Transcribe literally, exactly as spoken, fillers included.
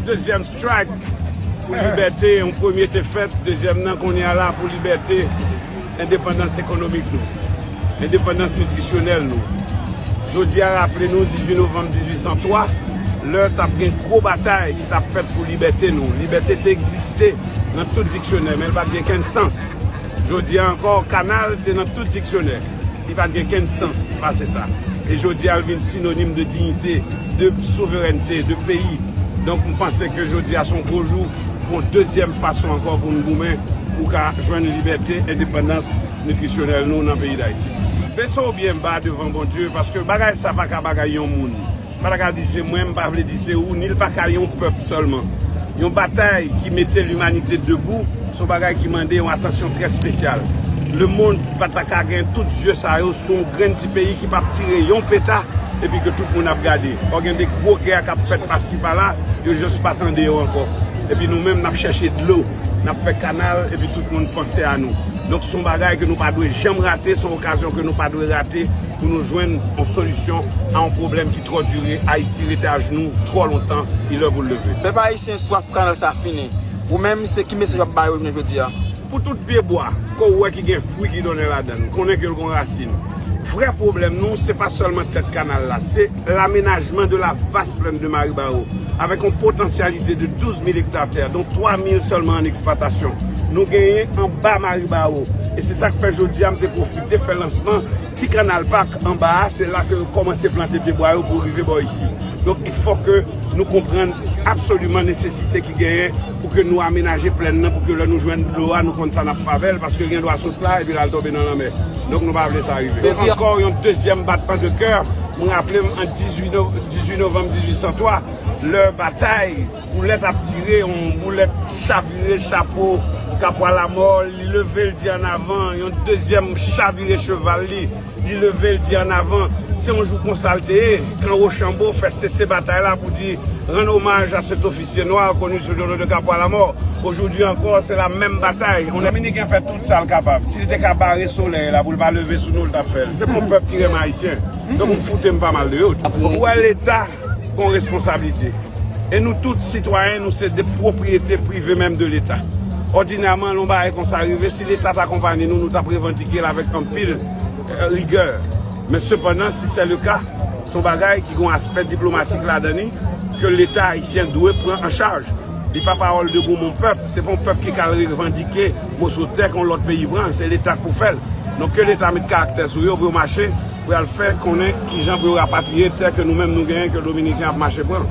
Dezyèm strike pou libète, yon premye te fèt, dezyèm nan kounye a la pou libète, endepandans ekonomik nou, endepandans nitrisyonèl nou. Jodi a raple nou dizuit novanm dizuit san twa, lè t ap gen gwo batay ki t ap fèt pou libète nou. Libète te egziste nan tout diksyonè, men l pa t gen kenn sans. Jodi a ankò, kanal te nan tout diksyonè. Li pa t gen kenn sans pase sa. E jodi a, l vin sinonim de diyite, de souverènte, de peyi. Donk, m panse ke jodi a se yon gwo jou pou yon dezyèm fason ankò pou n goumen pou ka jwenn libète, endepandans nitrisyonèl nou nan peyi Dayiti. Bese w byen ba devan Bondye, paske bagay sa pa ka bagay yon moun. M pa ta ka di se mwen, m pa vle di se ou, ni l pa ka yon pèp sèlman. Yon batay ki mete limanite debou, se yon bagay ki mande yon atansyon trè espesyal. Lemonn pa ta ka gen tout zye sa yo sou yon grenn ti peyi ki p ap tire yon peta, epi ke tout moun ap gade. Fò gen de gwo gè k ap fèt pasi pala, yo jis pa tande yo ankò. Epi nou menm, n ap chèche dlo, n ap fè kanal, epi tout moun panse a nou. Donk, se yon bagay ke nou pa dwe janm rate, se yon okazyon ke nou pa dwe rate pou nou jwenn yon solisyon a yon pwoblèm ki twò dire. Ayiti rete ajnou twò lontan, li lè pou l leve. Pèp ayisyen, swaf kanal sa fini. Ou menm, se ki mesaj w ap ba yo jounen jodi a? Pou tout pye bwa ke w wè ki gen fwi ki donnen ladan l, konnen ke l gon rasin. Vrè pwoblèm nou, se pa sèlman tèt kanal la, se lamenajman de la vaste plaine de Maribaro, avèk yon potansyalite de douz mil ekta tè, dont twa mil sèlman an eksplwatasyon. Nou genyen anba Maribaro. E se sa k fè jodi a, m te pwofite fè lansman ti kanal pak anba a, se la ke yo kòmanse plante pye bwa yo pou rive bò isi. Donk, il faut que nou konprann absoliman nesesite ki genyen pou ke nou amenaje plèn nan, pou ke lè nou jwenn dlo a, nou konn sa n ap fè avè l, paske l gen dwa sot la epi l al tonbe nan lanmè. Donk, nou pa vle sa rive. Donk, ankò yon dezyèm batman de kè, mwen raple m an dizuit nov-, dizuit novanm dizuit san twa, lè batay, boulèt ap tire, yon boulèt chavire chapo Kapwa Lamò, li leve, l di annavan, yon dezyèm chavire cheval li, li leve, l di annavan. Se yon jou konsa l te ye. Kan Wochanbo fè sese batay la pou di, rendre hommage à cet officier noir connu sous le nom de Capois la Mort. Aujourd'hui encore, c'est la même bataille. On Dominiken fè tout sa l kapab. Si l te ka bare solèy la pou l pa leve sou nou, l t ap fè l. Se pa yon pèp ki renmen Ayisyen. Donk, m foute m pa mal de yo. Ou wè Leta gon responsablite. E nou tout, sitwayen, nou se de pwopriyete prive menm de Leta. Òdinèman, lè yon bagay konsa rive, si Leta t akonpanye nou, nou t ap revandike l avèk anpil, eh, rigè. Men sepandan, si se le ka, se yon bagay ki gon aspè diplomatik ladan li, ke Leta ayisyen dwe pran an chaj. Li pa pawòl de goumon pèp, se pa yon pèp ki ka al revandike moso tè ke yon lòt peyi pran, se Leta k pou fè l. Donk, ke Leta met karaktè sou yo pou yo mache, pou y al fè konnen kijan pou yo rapatriye tè ke nou menm nou genyen, ke Dominiken ap mache pran.